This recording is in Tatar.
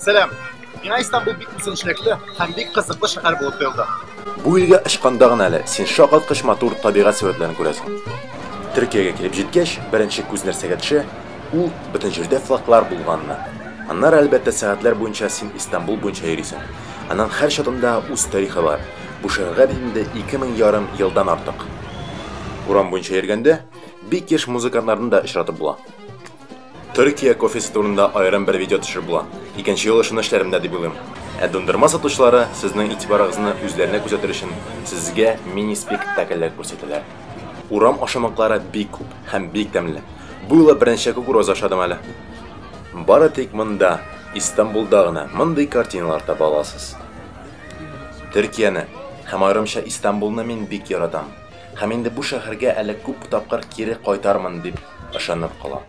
Сәлам! Миңа Истанбул бик үзенчәлекле һәм бик кызыклы шәһәр булып тоелды. Бу илгә очканда гына әле син шаккаткыч матур табигать сурәтләрен күрәсең. Төркиягә килеп җиткәч, беренче күз нәрсәгә төшә, ул бөтен җирдә флаглар булганына. Аннары, әлбәттә, сәгатьләр буенча син Истанбул буенча йөрисең. Аның һәр чатында үз тарихы бар. Бу шәһәргә бит инде 2000 ярым елдан артык. Урам буенча йөргәндә, бик еш музыкантларны да очратып була. Төркия кофесы турында аерым бер видео төшереп була. Икенче юлы шуны эшләрмен дә дип уйлыйм. Ә дундырма сатучылары сезнең игътибарыгызны үзләренә күзәтер өчен сезгә мини-спектакльләр күрсәтәләр. Урам ашамлыклары бик күп һәм бик тәмле. Бу юлы берничә кукуруз ашадым әле. Бары тик монда, Истанбулда гына мондый картиналар таба аласыз. Төркияне һәм аерымча Истанбулны мин бик яратам. Һәм инде бу шәһәргә әле күп тапкыр кире кайтармын дип ышанып калам.